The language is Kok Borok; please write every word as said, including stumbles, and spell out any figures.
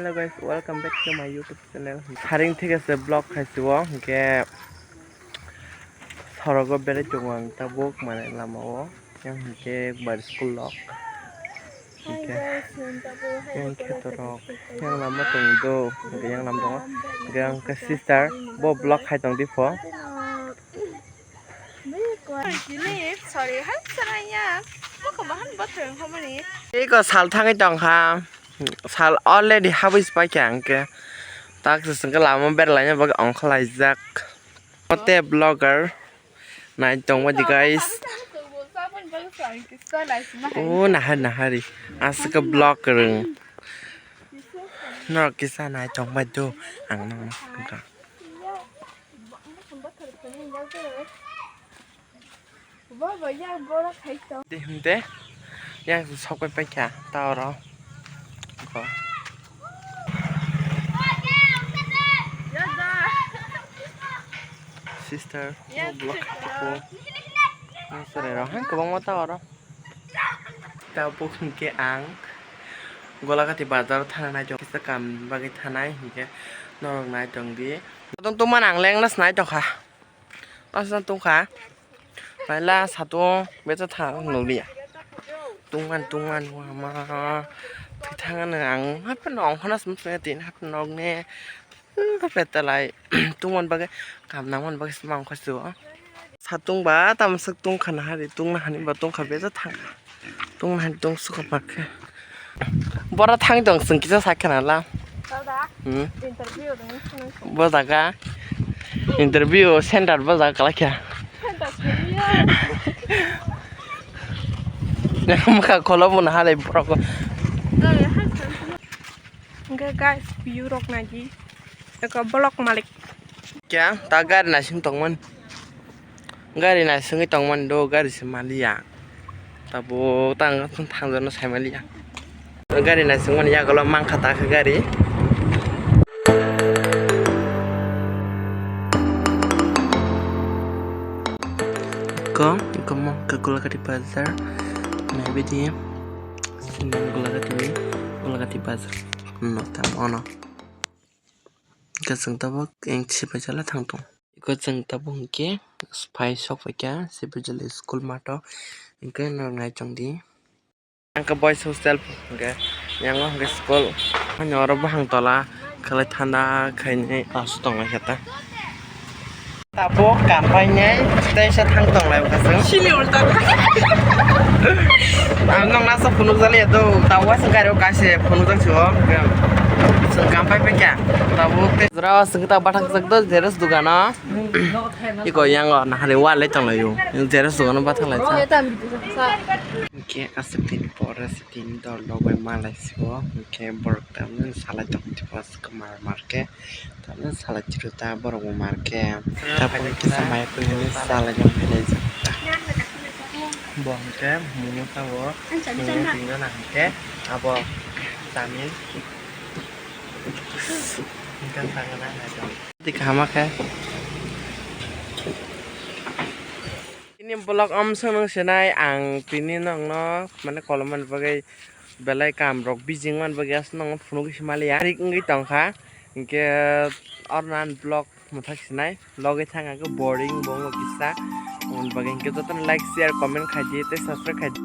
Hello guys, welcome back to my YouTube channel. Saring thik ase vlog khaisi o, hwnkhe sorogo berai tongo ang tabuk, mane lama o, yang hwnkhe bar school lok. Hwnkhe yang kheto rok yang lama tong do, hwnkhe yang lam tongo. Hwnkhe ang khe sister bo vlog khai tong di pho. Sorry, hai sana ya. Moko bahan bothwng homani. Eko sal thangwi tong kha. Sal already habwi spai kha ang khe. Tak se sengke lama berlaina bagwi ongkhor laijak. Mote vlogger nai tong madi guys. O nahar nahari. Aswk vlog rwng. Norok kisa nai tong bai do ang nang. De himde yang sokoi paikha ta oro. Sister, vlog ko. Sore ro han kwbangma ta oro. Tabuk hwnkhe ang Golagati bazar thana nai tong kisa kam bagwi thanai hwnkhe norok nai tong di. Tong tongmani ang lengna se nai tongkha. Aswk tongkha. Paila satung becha thang nukliya. Tungman tungman wama. Thangano ang haphano ongkhorna sumsung tin haphano nokni. Petalai tungman bagwi kam nangman bagwi sima ongkha sio. Satung ba tamo swk tungkha nahari tungna hani ba tungkha becha thangkha. Tungna hani tungsukha pakhe. Bora thang tong swng kisa sakha nala. Dada, Hmm. Interview dong. Bo daga interview center bo daga kalakya. Interview. Maka kolo bo nahari borok. Hwnkhe guys, view rok naidi. Eko block malik. Kya ta gari naising tongmani. Gari naisingwi tongmani do gari se maliya. Tabuk tang thangjakno sai maliya. Gari naisingmani yagulo mankha ta khe gari. Ko, ko mo, ko Golagati bazar. Naibidi. Sini Golagati, Golagati bazar. No, tam ono. Hwnkhe chwng tabuk eng sipaijala thang tong. Hwnkhe chwng tabuk hwnkhe phai sok phaikha sipaijala school math o. Hwnkhe norok nai tong di. Ang khe boys hostel hwnkhe yang o hwnkhe school. Ani oro buphang tola khlai thanda khainai asu tong lai khe ta. Tabuk kampainai tei se thang tong lai bwkha chwng. Sini ulta. Ang nong nasa phunuk jali ya do. Tawa se gari o kaise phunuk jak sio. Chwng kampai pai kya. Tabuk tei jora o chwng ta bathang jak do jeres dugano. Iko yang o nahari wal le tong lai o. Jeres dugano bathang lai sa. Hwnkhe aswk din pore se din dol rok bai malai sio. Hwnkhe borok tamni salai tong tipo aswk mar mar khe. Tamni salai chwrwta borok bo mar khe. Tabuk kisa mai philini salai no philai jak ta. Bo hwnkhe mumu tabuk. Mumu tingna na hwnkhe abo chami. Hwnkhe thangna na hwnkhe. Twi kaham khe. Tini vlog om swng nung sinai ang tini nokno mane kolom man bagwi belai kam rok bijing man bagwi aswk nokno phunugwi se maliya. Tarik wngwi tongkha, hinkhe oro nan vlog mwthak sinai, vlog wngwi thangkha khe boring bo wngkha kisa, aboni bagwi hinkhe jotono like, share, comment khaidi tei subscribe khaidi.